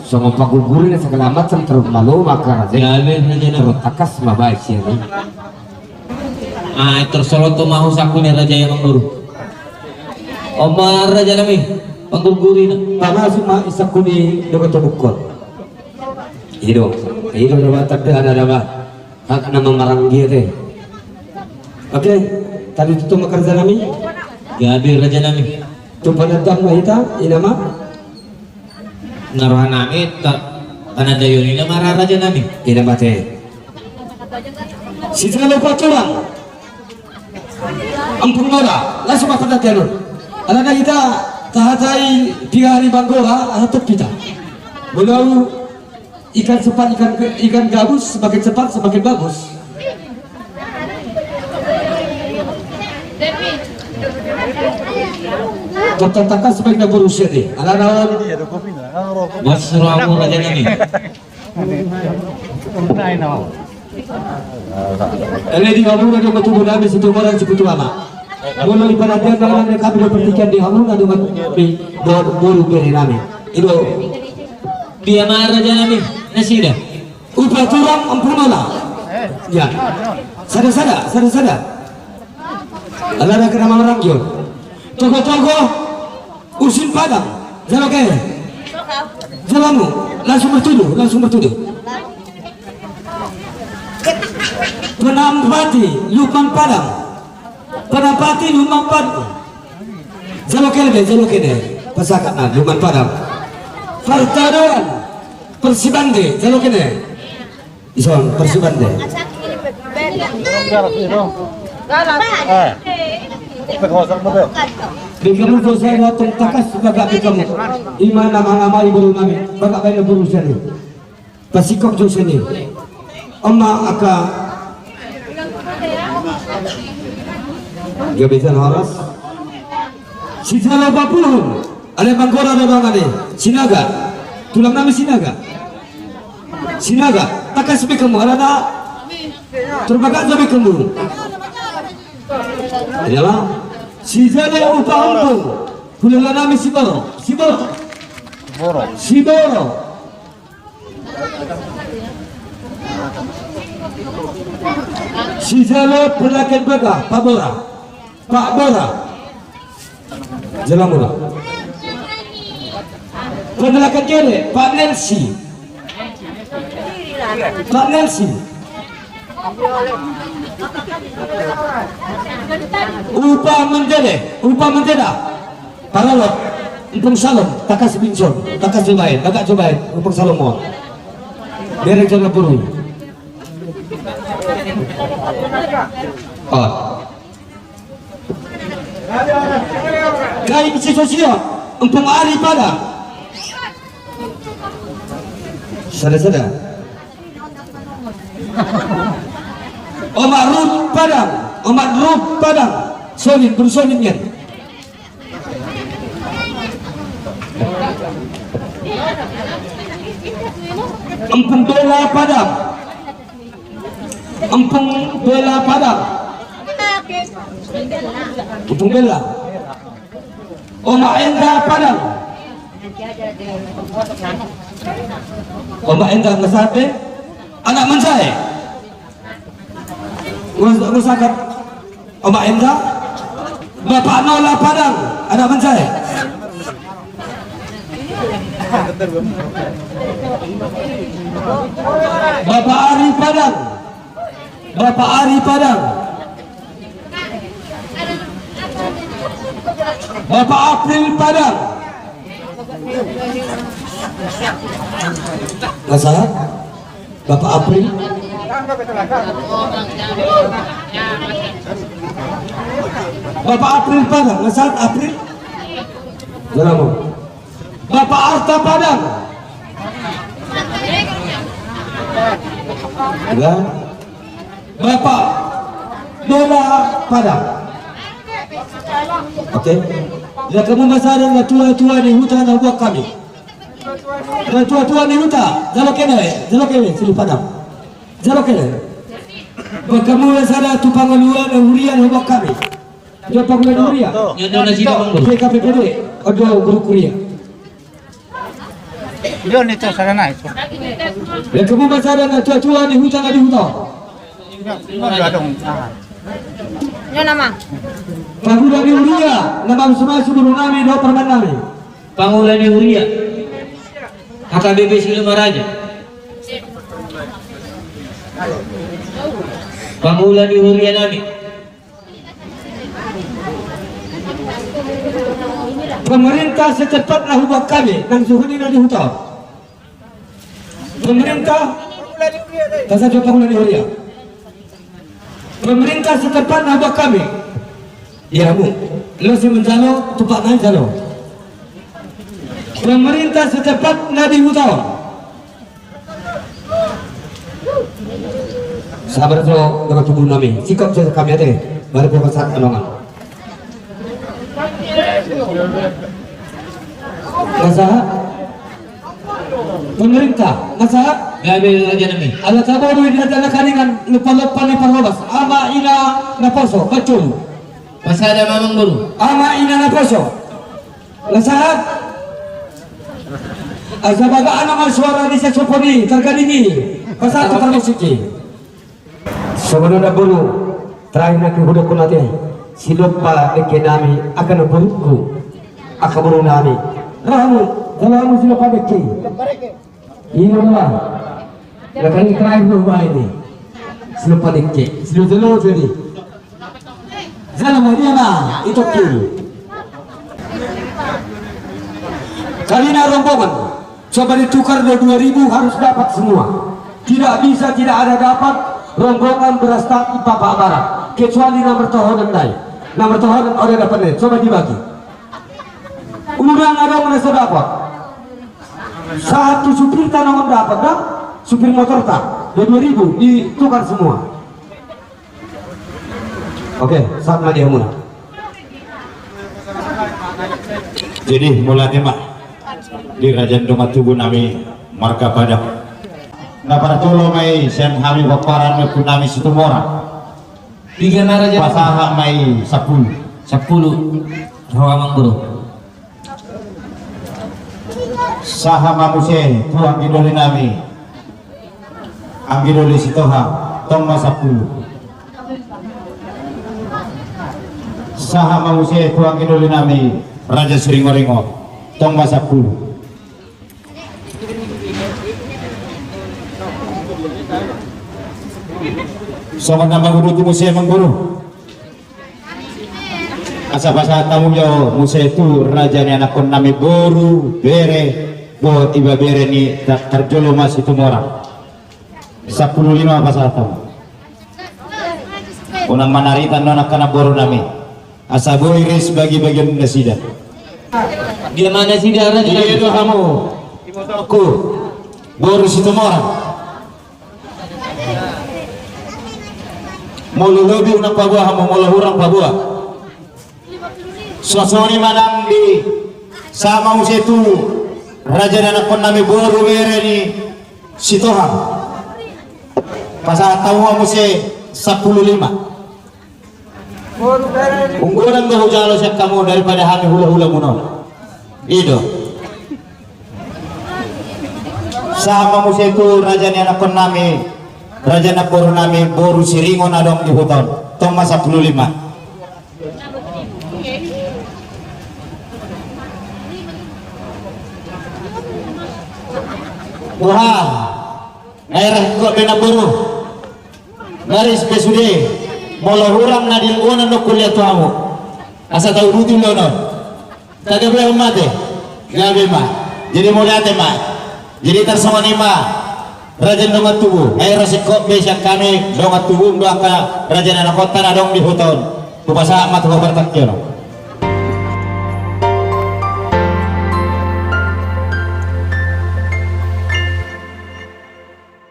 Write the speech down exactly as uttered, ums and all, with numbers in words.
Songon panggurguri na segala macam, terus malo maka raja. Gabe raja nami. Terus takas ma baik sian i. Ah, terus soloto ma ho saku ni raja i, amang boru. Oma raja nami, panggurguri na. Pamasuk ma i saku ni dongan tobukon. I do, i do, do ba, tanda na da ba. Hak na mamaranggi ate. Oke, tadi tutu ma raja nami. Gabe raja nami. Tu panandam ma hita, ina ma. Na roha nami ta-, panandaion i na ma ra raja nami. Ina ma ate. Sijalo paturang. Ampun mora, langsung ma panandaion. Alana hita tahatai piga hari manggora, aha tu hita. Molo ikan cepat, ikan, ikan gabus, semakin cepat, semakin bagus. Tong takas sebaiknya boru sian i. Alana on. Bos rohamu raja nami. Ele di hamuna do tubu nami, situmorang sipitu ama. Molo di panantian nami, kami do pertikian di hamuna do, boru bere nami. I do. Dia ma raja nami, nasida. Upa turang ampun mora. Ya. Sada-sada, sada-sada. Alana hak na mamaranggi on. Togo-togo usin padang. Jalo ke. Jalo hamu. Langsung bertuduh, langsung bertuduh. Penampati lumbang padang. Penampati lumbang padang. Jalo ke be, jalo ke be. Pasahat na lumbang padang. Partadoan. Persibande, jalo ke be. Ison, persibande. Di hamu do sada tong takas bagak di hamu. I ma na manamai boru nami. Bagak baen boru sian i. Pasingkop jo sian i. Oma angka. Gabe jala horas. Sijalo papulhon. Ale manggora do dongan i. Sinaga. Tulang nami Sinaga. Sinaga. Takas be hamu alana. Terbagak jo be hamu. Iyalah. Sijalo upa ompung. Hulahula nami Siboro. Siboro. Siboro. Sijalo penalakan bagak, Pak Bora. Pak Bora. Jalo hamu do. Penalakan kiri, Pak Nelsi. Pak Nelsi. Upa mandele, upa mandele. Parolot, Ompung Salom, takas be ison, takas jo baen, takas jo baen, Ompung Salom on. Bereng jo na boru. Oh. Kain sisosio, Ompung Ari Padang. Sada-sada. Omak Rut Padang, Omak Rut Padang. Sonin, boru Sonin nian. Ompung Bela Padang. Ompung Bela Padang. Ompung Bela. Omak Enda Padang. Omak Enda, nga sahat be? Anak manjae. Nga sahat. Omak Enda. Bapak Nola Padang, anak manjae. Bapak Ari Padang. Bapak Ari Padang. Bapak April Padang. Nga sahat? Bapak April. Bapak April Padang, nga sahat April? Jalo hamu. Bapak Arta Padang. Ya. Bapak Bola Padang. Oke. Ia hamu ma sada na tua-tua ni huta na huboan hami. Na tua-tua ni huta, jalo kene, jalo kene, Sili Padang. Jalo kene. Baen hamu ma sada tu pangaluan huria na huboan hami. Dia pangaluan huria. P K P P D, ada guru kuria. Dia ni tu sana naik. Yang kamu masih ada anak tua-tua di hutan, di hutan. Dia, dia ada. Nyo nama? Pangula ni Huria, nama semua seluruh nami, doa permen nami. Pangula ni Huria. H K B P Silomaraja. Pangula ni Huria nami. Pemerintah secepatna hubuat kami, nang suhuni na di huta. Pemerintah, tasa jo pangula ni Huria. Pemerintah secepatna hubuat kami. Iya, Bu. Lo si menjalo, tupak nai jalo. Pemerintah secepatna di huta. Sabar jo, dongan tubu nami. Sikap jo kami ate. Baru ko pasak anongan. Masaha? Pemerintah, masaha? Gabe raja nami. Ala taboru di raja na kaningan, lupa-lupa ni parhobas. Ama ina naposo, bacul. Pasada mamang boru. Ama ina naposo. Lasahat. Asa baga anak ma suara di sesoponi, tergadingi. Pasahat tu parmusiki. Sobodo na boru, terakhir na kehudok kunate. Silompa dengke nami, akan borukku. Akan boru nami. Ramu, salamu silompa dengke. Ino ma. Lakani terakhir do ba ini. Silompa dengke. Silo jolo jadi. Jala ma dia ma. Itu kiri. Kali na rombongan. Coba ditukar dua dua ribu harus dapat semua. Tidak bisa tidak ada dapat rombongan beras tak papa barat. Kecuali nomor tohonan dai. Nomor tohonan udah dapat nih. Coba dibagi. Udah nggak ada mana dapat. Satu supir tanah dapat dah, supir motor tak, dua dua ribu ditukar semua. Oke, sahat ma di hamuna. Jadi mulai ma di raja dongan tubu nami marga Padang. Na parjolo ma i sian hami pomparan ni ompu nami Situmorang. Piga na raja? Pasahat ma i sampulu. Sampulu. Roha mangkuru. Sahat ma muse tu anggi doli nami, anggi doli Sitohang, tong ma sampulu. Sahat ma muse tu anggi doli nami Raja Siringoringo, tong ma sampulu. Songon na manguduti muse mangkuru. Asa pasahat hamu jo muse tu raja ni anakkon nami boru, bere, dohot iba bere ni ta-, parjolo ma Situmorang. Sampulu lima pasahat hamu. Unang manaritan non angka na boru nami. Asa boi ris bagi-bagian nasida. Dia ma nasida raja? Dia do hamu. Ku. Boru Situmorang. Molo lobi unang paboa hamu, molo hurang paboa. Songon i ma nang di sahat ma muse tu raja ni anakkon nami boru bere ni Sitohang. Pasahat hamu ma muse sampulu lima. Unggodang do hujalo sian hamu daripada hami hula-hula muna on. I do. Sahat ma muse tu raja ni anakkon nami, raja ni boru nami, boru Siringo na adong di huta on. Tong ma sampulu lima. Wah. Nga era kok bena boru. Garis be sude. Molo hurang na di lingkungan do kuliah tu hamu. Asa tauduti ulaon on. Taga be on mate. Gabe ma. Jadi mauliate ma. Jadi tarsongon i ma. Raja dongan tubu. Nga era singkop be sian hami dongan tubu do angka raja ni anakkon na adong di huta on. Hupasahat ma tu ho partangkion.